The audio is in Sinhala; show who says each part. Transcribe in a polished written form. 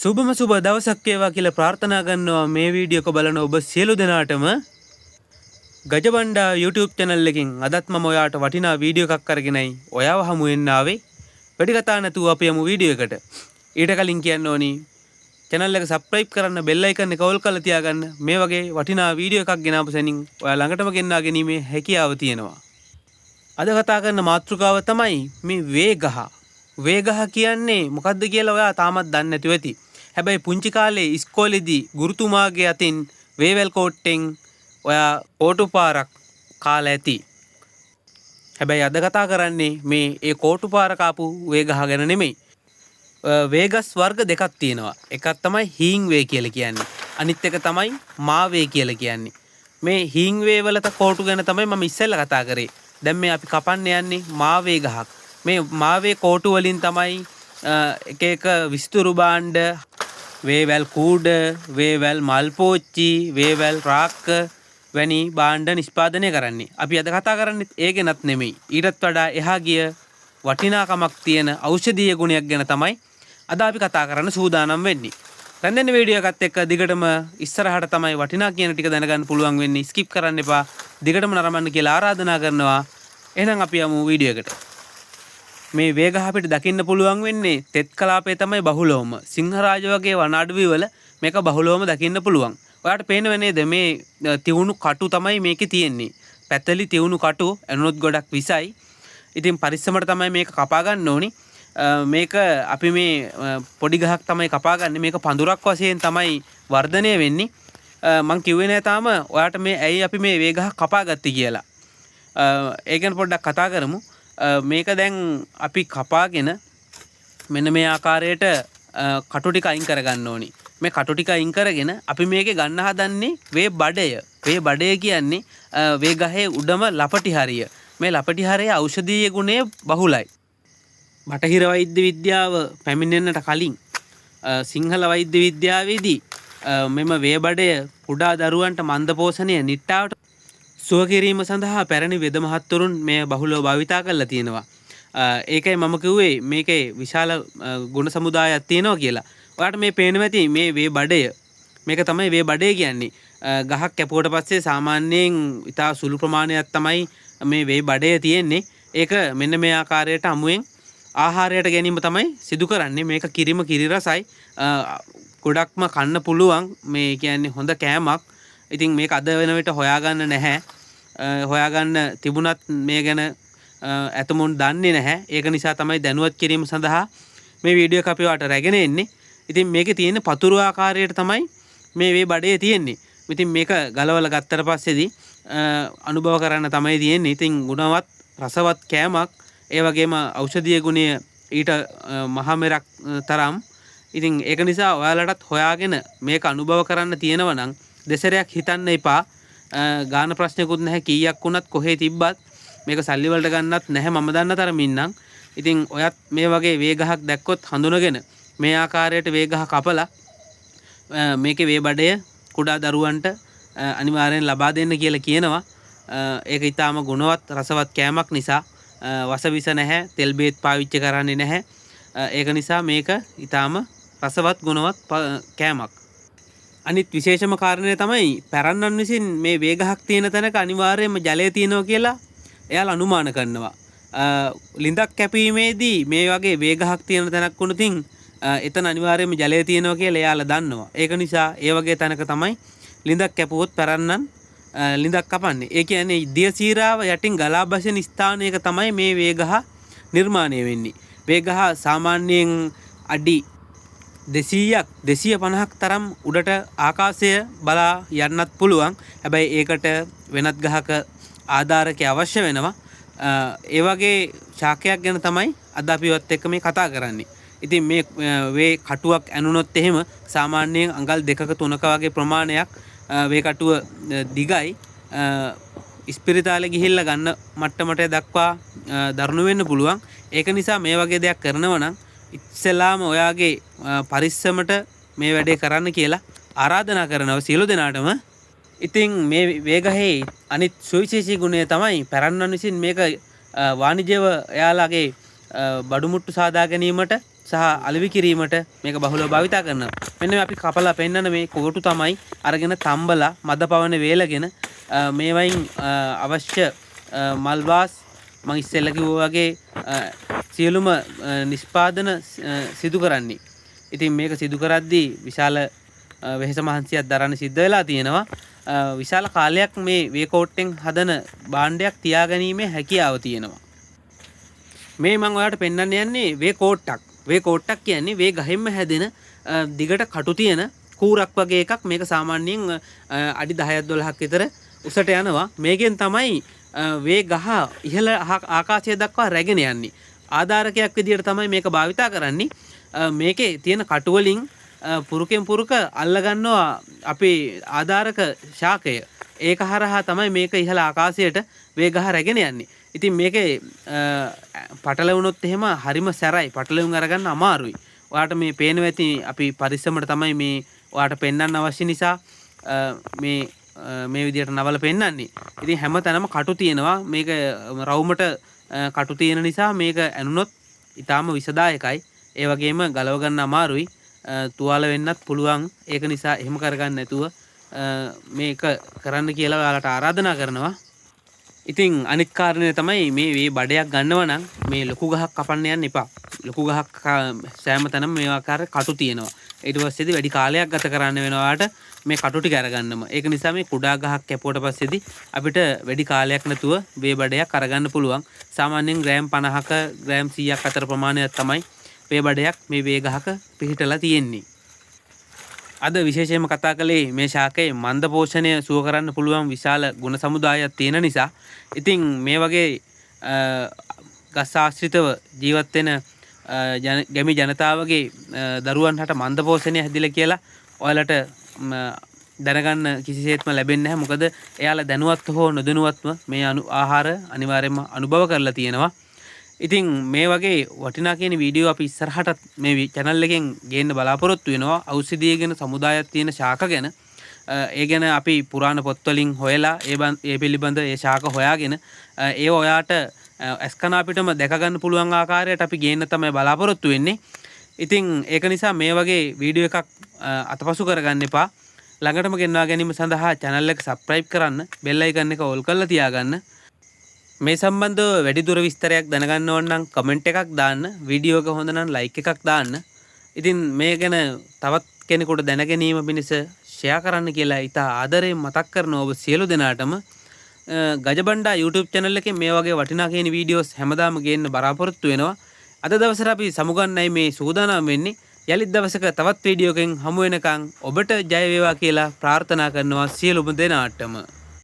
Speaker 1: සුබම සුබ දවසක් වේවා කියලා ප්‍රාර්ථනා කරනවා මේ වීඩියෝ එක බලන ඔබ සියලු දෙනාටම. ගජබණ්ඩා YouTube channel එකෙන් අදත් මම ඔයාට වටිනා වීඩියෝ එකක් අරගෙනයි ඔයාව හමු වෙන්න ආවේ. වැඩි කතා නැතුව අපි යමු වීඩියෝ එකට. ඊට කලින් කියන්න ඕනි, channel එක subscribe කරන්න, bell icon එක ඕල් කරලා තියාගන්න. මේ වගේ වටිනා වීඩියෝ එකක් ගෙන ආපු සැනින් ඔයා ළඟටම ගෙන්නා ගැනීමේ හැකියාව තියෙනවා. අද කතා කරන මාතෘකාව තමයි මේ වේගහ. වේගහ කියන්නේ මොකද්ද කියලා ඔයා තාමත් දන්නේ නැතුව ඇති. හැබැයි පුංචි කාලේ ඉස්කෝලේදී ගුරුතුමාගේ අතින් වේවැල් කෝට්ටෙන් ඔයා කෝටු පාරක් කාලා ඇති. හැබැයි අද කතා කරන්නේ මේ ඒ කෝටු පාර කාපු වේගහ ගැන නෙමෙයි. වේගස් වර්ග දෙකක් තියෙනවා. එකක් තමයි හීන් වේ කියලා කියන්නේ. අනිත් එක තමයි මා වේ කියලා කියන්නේ. මේ හීන් වේ වලට කෝටු ගැන තමයි මම ඉස්සෙල්ලා කතා කරේ. දැන් මේ අපි කපන්න යන්නේ මාවේ ගහක්. මේ මාවේ කෝටු වලින් තමයි එක එක විස්තුරු භාණ්ඩ, වේවැල් කූඩ, වේවැල් මල් පෝච්චි, වේවැල් රාක්ක වැනි භාණ්ඩ නිෂ්පාදනය කරන්නේ. අපි අද කතා කරන්නේ ඒ ගැනත් නෙමෙයි. ඊටත් වඩා එහා ගිය වටිනාකමක් තියෙන ඖෂධීය ගුණයක් ගැන තමයි අද අපි කතා කරන්න සූදානම් වෙන්නේ. රැඳෙන වීඩියෝ එකත් එක්ක දිගටම ඉස්සරහට තමයි වටිනා කියන ටික දැනගන්න පුළුවන් වෙන්නේ. ස්කිප් කරන්න එපා. දිගටම නරඹන්න කියලා ආරාධනා කරනවා. එහෙනම් අපි යමු වීඩියෝ එකට. මේ වේගහ අපිට දකින්න පුළුවන් වෙන්නේ තෙත් කලාපයේ තමයි බහුලවම. සිංහරාජ වගේ වන අඩවි වල මේක බහුලවම දකින්න පුළුවන්. ඔයාට පේනව නේද මේ තියුණු කටු තමයි මේකේ තියෙන්නේ. පැතලි තියුණු කටු ඇනුනොත් ගොඩක් විසයි. ඉතින් පරිස්සමට තමයි මේක කපා ගන්න ඕනි. මේක අපි මේ පොඩි ගහක් තමයි කපා ගන්න. මේක පඳුරක් වශයෙන් තමයි වර්ධනය වෙන්නේ. මං කිව්වේ නෑ තාම ඔයාට මේ ඇයි අපි මේ වේගහ කපා ගත්තේ කියලා. ඒ ගැන පොඩ්ඩක් කතා කරමු. මේක දැන් අපි කපාගෙන මෙන්න මේ ආකාරයට කටු ටික අයින් කරගන්න ඕනි. මේ කටු ටික අයින් කරගෙන අපි මේකේ ගන්න හදන්නේ වේ බඩය. වේ බඩය කියන්නේ වේ ගහේ උඩම ලපටි හරිය. මේ ලපටි හරියේ ඖෂධීය ගුණය බහුලයි. බටහිර වෛද්‍ය විද්‍යාව පැමිණෙන්නට කලින් සිංහල වෛද්‍ය විද්‍යාවේදී මෙම වේ බඩය කුඩා දරුවන්ට මන්ද පෝෂණය, නිට්ටාවට සුව කිරීම සඳහා පැරණි වෙද මහත්වරුන් මෙය බහුලව භාවිතා කරලා තියෙනවා. ඒකයි මම කිව්වේ මේකේ විශාල ගුණ සමුදායක් තියෙනවා කියලා. ඔයාලට මේ පේනවා ඇති මේ වේ බඩය. මේක තමයි වේ බඩය කියන්නේ. ගහක් කැපුවට පස්සේ සාමාන්‍යයෙන් ඉතා සුළු ප්‍රමාණයක් තමයි මේ වේ බඩය තියෙන්නේ. ඒක මෙන්න මේ ආකාරයට අමුවෙන් ආහාරයට ගැනීම තමයි සිදු කරන්නේ. මේක කිරිම කිරි රසයි. ගොඩක්ම කන්න පුළුවන්. මේ කියන්නේ හොඳ කෑමක්. ඉතින් මේක අද වෙන විට හොයාගන්න නැහැ. හොයාගන්න තිබුණත් මේ ගැන ඇතමුන් දන්නේ නැහැ. ඒක නිසා තමයි දැනුවත් කිරීම සඳහා මේ වීඩියෝ එක අපි ඔයාලට රැගෙන එන්නේ. ඉතින් මේකේ තියෙන පතුරු ආකාරයට තමයි මේ වේ බඩේ තියෙන්නේ. ඉතින් මේක ගලවලා ගත්තට පස්සේදී අනුභව කරන්න තමයි තියෙන්නේ. ඉතින් ගුණවත් රසවත් කෑමක්. ඒ වගේම ඖෂධීය ගුණය ඊට මහා මෙරක් තරම්. ඉතින් ඒක නිසා ඔයාලටත් හොයාගෙන මේක අනුභව කරන්න තියෙනවා නම් දෙසරයක් හිතන්න එපා. ගාන ප්‍රශ්නකුත් නැහැ. කීයක් වුණත් කොහේ තිබ්බත් මේක සල්ලි වලට ගන්නත් නැහැ මම දන්න තරමින් නම්. ඉතින් ඔයත් මේ වගේ වේගහක් දැක්කොත් හඳුනගෙන මේ ආකාරයට වේගහ කපලා මේකේ වේ බඩය කුඩා දරුවන්ට අනිවාර්යෙන් ලබා දෙන්න කියලා කියනවා. ඒක ඊටාම ගුණවත් රසවත් කෑමක් නිසා වසවිස නැහැ, තෙල් බේත් පාවිච්චි කරන්නේ නැහැ. ඒක නිසා මේක ඊටාම රසවත් ගුණවත් කෑමක්. අනිත් විශේෂම කාරණය තමයි පැරණන් විසින් මේ වේගහක් තියෙන තැනක අනිවාර්යයෙන්ම ජලය තියෙනවා කියලා එයාලා අනුමාන කරනවා. ලිඳක් කැපීමේදී මේ වගේ වේගහක් තියෙන තැනක් වුණොතින් එතන අනිවාර්යයෙන්ම ජලය තියෙනවා කියලා එයාලා දන්නවා. ඒක නිසා ඒ වගේ තැනක තමයි ලිඳක් කැපුවොත් පැරණන් ලිඳක් කපන්නේ. ඒ කියන්නේ දිය සීරාව යටින් ගලා බසින ස්ථානයක තමයි මේ වේගහ නිර්මාණය වෙන්නේ. වේගහ සාමාන්‍යයෙන් අඩි දෙසීයක්, දෙසිය පනහක් තරම් උඩට ආකාශය බලා යන්නත් පුළුවන්. හැබැයි ඒකට වෙනත් ගහක ආධාරකය අවශ්‍ය වෙනවා. ඒ වගේ ශාකයක් ගැන තමයි අද අපි ඔයත් එක්ක මේ කතා කරන්නේ. ඉතින් මේ වේ කටුවක් ඇනුනොත් එහෙම සාමාන්‍යයෙන් අඟල් දෙකක තුනක වගේ ප්‍රමාණයක් වේ කටුව දිගයි. ඉස්පිරිතාලේ ගිහිල්ලා ගන්න මට්ටමට දක්වා දරුණු වෙන්න පුළුවන්. ඒක නිසා මේ වගේ දෙයක් කරනවා නම් ඉස්සෙල්ලාම ඔයාගේ පරිස්සමට මේ වැඩේ කරන්න කියලා ආරාධනා කරනවා සියලු දෙනාටම. ඉතින් මේ වේගහේ අනිත් සුවිශේෂී ගුණය තමයි පැරණන් විසින් මේක වාණිජ්‍යව එයාලගේ බඩු මුට්ටු සාදා ගැනීමට සහ අලෙවි කිරීමට මේක බහුලව භාවිතා කරනවා. මෙන්න මේ අපි කපලා පෙන්නන මේ කොටු තමයි අරගෙන තම්බලා මද පවන වේලගෙන මේවයින් අවශ්‍ය මල් වාස් මං ඉස්සෙල්ලා කිව්වා වගේ සියලුම නිෂ්පාදන සිදු කරන්නේ. ඉතින් මේක සිදු කරද්දී විශාල වෙහෙස මහන්සියක් දරන්න සිද්ධ වෙලා තියෙනවා. විශාල කාලයක් මේ වේකෝට්ටෙන් හදන භාණ්ඩයක් තියාගැනීමේ හැකියාව තියෙනවා. මේ මං ඔයාලට පෙන්වන්න යන්නේ වේකෝට්ටක්. වේකෝට්ටක් කියන්නේ වේ ගහෙන්ම හැදෙන දිගට කටු තියෙන කූරක් වගේ එකක්. මේක සාමාන්‍යයෙන් අඩි 10ක් 12ක් විතර උසට යනවා. මේකෙන් තමයි වේ ගහ ඉහළ ආකාශය දක්වා රැගෙන යන්නේ. ආධාරකයක් විදියට තමයි මේක භාවිතා කරන්නේ. මේකේ තියෙන කටු වලින් පුරුකෙන් පුරුක අල්ලගන්නවා අපේ ආධාරක ශාකය. ඒක හරහා තමයි මේක ඉහළ ආකාශයට වේ ගහ රැගෙන යන්නේ. ඉතින් මේකේ පටලැවුනොත් එහෙම හරිම සැරයි. පටලැවුම් අරගන්න අමාරුයි. ඔයාට මේ පේනවා ඇති අපි පරිස්සමට තමයි මේ ඔයාට පෙන්වන්න අවශ්‍ය නිසා මේ විදියට නවල පෙන්වන්නේ. ඉතින් හැම තැනම කටු තියෙනවා. මේක රවුමට කටු තියෙන නිසා මේක ඇනුනොත් ඉතාම විෂදායකයි. ඒ වගේම ගලව ගන්න අමාරුයි. තුවාල වෙන්නත් පුළුවන්. ඒක නිසා එහෙම කරගන්න නැතුව මේක කරන්න කියලා ඔයාලට ආරාධනා කරනවා. ඉතින් අනිත් කාරණය තමයි මේ බඩයක් ගන්නව නම් මේ ලොකු ගහක් කපන්න යන්න එපා. ලොකු ගහක් සෑම තැනම මේ ආකාරයේ කටු තියෙනවා. ඊට පස්සේදී වැඩි කාලයක් ගත කරන්න වෙනවා ඔයාලට මේ කටු ටික අරගන්නම. ඒක නිසා මේ කුඩා ගහක් කැපුවට පස්සේදී අපිට වැඩි කාලයක් නැතුව වේ බඩයක් අරගන්න පුළුවන්. සාමාන්‍යයෙන් ග්‍රෑම් 50ක ග්‍රෑම් 100ක් අතර ප්‍රමාණයක් තමයි වේ බඩයක් මේ වේ ගහක පිහිටලා තියෙන්නේ. අද විශේෂයෙන්ම කතා කළේ මේ ශාකයේ මන්ද පෝෂණය සුව කරන්න පුළුවන් විශාල ගුණ සමුදායක් තියෙන නිසා. ඉතින් මේ වගේ ගස් ආශ්‍රිතව ජීවත් වෙන ගැමි ජනතාවගේ දරුවන් හට මන්ද පෝෂණය හැදිලා කියලා ඔයාලට දැනගන්න කිසිසේත්ම ලැබෙන්නේ නැහැ. මොකද එයාලා දැනුවත් හෝ නොදැනුවත්ව මේ ආහාර අනිවාර්යයෙන්ම අනුභව කරලා තියෙනවා. ඉතින් මේ වගේ වටිනා කියන වීඩියෝ අපි ඉස්සරහටත් මේ චැනල් එකෙන් ගේන්න බලාපොරොත්තු වෙනවා. ඖෂධීය ගැන සමුදායක් තියෙන ශාක ගැන, ඒ ගැන අපි පුරාණ පොත්වලින් හොයලා ඒ පිළිබඳ ඒ ශාක හොයාගෙන ඒව ඔයාට ඇස්කන අපිටම දැක ගන්න පුළුවන් ආකාරයට අපි ගේන්න තමයි බලාපොරොත්තු වෙන්නේ. ඉතින් ඒක නිසා මේ වගේ වීඩියෝ එකක් අතපසු කරගන්න එපා. ළඟටම ගෙන්වා ගැනීම සඳහා චැනල් එක සබ්ස්ක්‍රයිබ් කරන්න, බෙල් අයිකන් එක ඕල් කරලා තියාගන්න. මේ සම්බන්ධව වැඩිදුර විස්තරයක් දැනගන්න ඕන නම් කමෙන්ට් එකක් දාන්න, වීඩියෝ එක හොඳ නම් ලයික් එකක් දාන්න. ඉතින් මේ ගැන තවත් කෙනෙකුට දැන ගැනීම පිණිස ෂෙයා කරන්න කියලා ඉතා ආදරයෙන් මතක් කරන ඔබ සියලු දෙනාටම ගජබණ්ඩා YouTube channel එකෙන් මේ වගේ වටිනා කියන වීඩියෝස් හැමදාම ගේන්න බලාපොරොත්තු වෙනවා. අද දවසට අපි සමුගන්නයි මේ සූදානම් වෙන්නේ. යලිත් දවසක තවත් වීඩියෝ එකකින් හමු වෙනකන් ඔබට ජය වේවා කියලා ප්‍රාර්ථනා කරනවා සියලුම දෙනාටම.